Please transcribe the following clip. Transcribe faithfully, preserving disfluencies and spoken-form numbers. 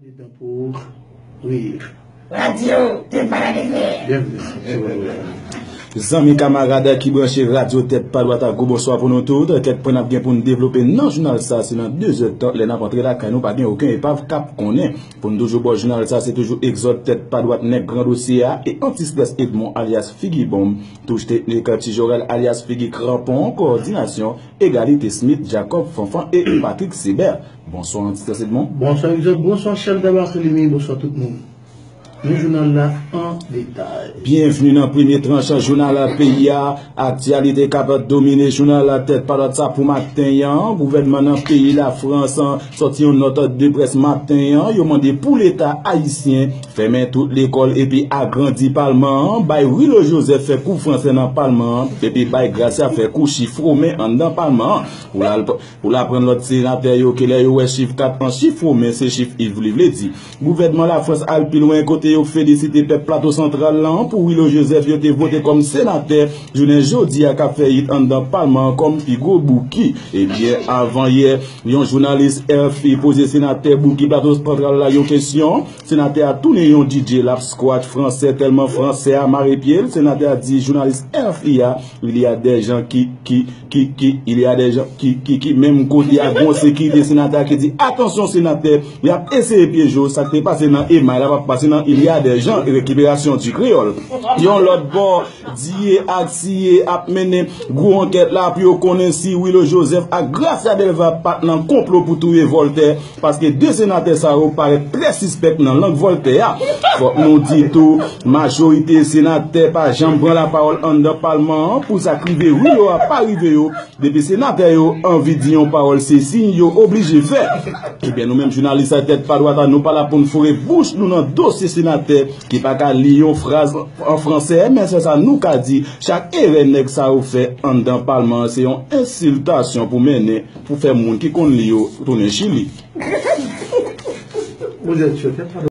De tan pou rir. Radyo Tèt pa dwat T V. Byenveni. Zanmi kamarad ki branche radyo Tèt pa dwat, gwo bonswa pou nou tout. Kèk pwen n ap gen pou n devlope nan jounal sa, se nan de zè tan, lè n ap antre lakay nou, pa gen okenn epav k ap konnen. Pou n toujou bò jounal sa, se toujou egzòd Tèt pa dwat, nèg gran dosye a, e anti-estrès Edmond alyas Figi Bonm, touch teknik Ti Jorèl alyas Figi Kranpon, kowòdinasyon Egalite Smith, Jacob Fanfan e Patrick Sébert. Bonswa, Antitres Edmond. Bonswa, Exode. Bonswa, chèf da Barthélemy. Bonswa, tout moun. Nou jounal la an detay. Byenvni nan premye tranch jounal peyi a. Aktyalite k ap domine jounal Tèt pa dwat sa pou maten an. Gouvènman nan peyi Lafrans sòti yon nòt de près maten an. Yo mande pou Leta ayisyen fèmen tout lekòl epi agrandi palman an, bay Rilo Joseph fè kou fransè nan palman an, epi bay Gracia fè kou chif women anndan palman an. Pou l al Pou l aprann lòt senatè yo ke lè yo wè chif kat an chif women, se chif Iv li vle di. Gouvènman Lafrans al pi lwen kote yo felisite pèp Plato Santral lan pou Rilo Joseph yo te vote kòm senatè jounen jodi a k ap fè it anndan palman an kòm pi gwo bouki. Ebyen, avan yè, yon jounalis R F I poze senatè bouki Plato Santral la yon kesyon. Senatè a tounen yon D J, l ap squat fransè tèlman fransè a mare pye l. Senatè a di jounalis R F I a, il y a des gens qui, qui, ki, ki, il y a des gens ki, ki, ki menm kote a gon sekirite senatè a ki di, atansyon senatè, y ap eseye pyeje w, sa k te pase nan emay la p ap pase nan il y a des gens, récupération du créole. Yon lòt bò, Diye ak Siye ap mennen gwo ankèt la pou yo konnen si Rilo Joseph ak Gracia Delva pa t nan konplo pou touye Voltaire. Paske de senatè sa yo parèt trè sispèk nan lang Voltaire a. Fòk nou di tou, majorite senatè pa janm pran lapawòl anndan palman an, pou sa k rive Rilo a pa rive yo. Depi senatè yo anvi di yon pawòl, se siy yo oblije fè. Ebyen, nou menm jounalis a Tèt pa dwat a, nou pa la pou n foure bouch nou nan dosye senatè ki pa ka li yon fraz an fransè, men sèl sa nou ka di, chak erè nèg sa yo fè anndan palman an, se yon ensiltasyon pou mennen pou fè moun ki konn li yo tounen Chili. Vous êtes sûr, Tèt pa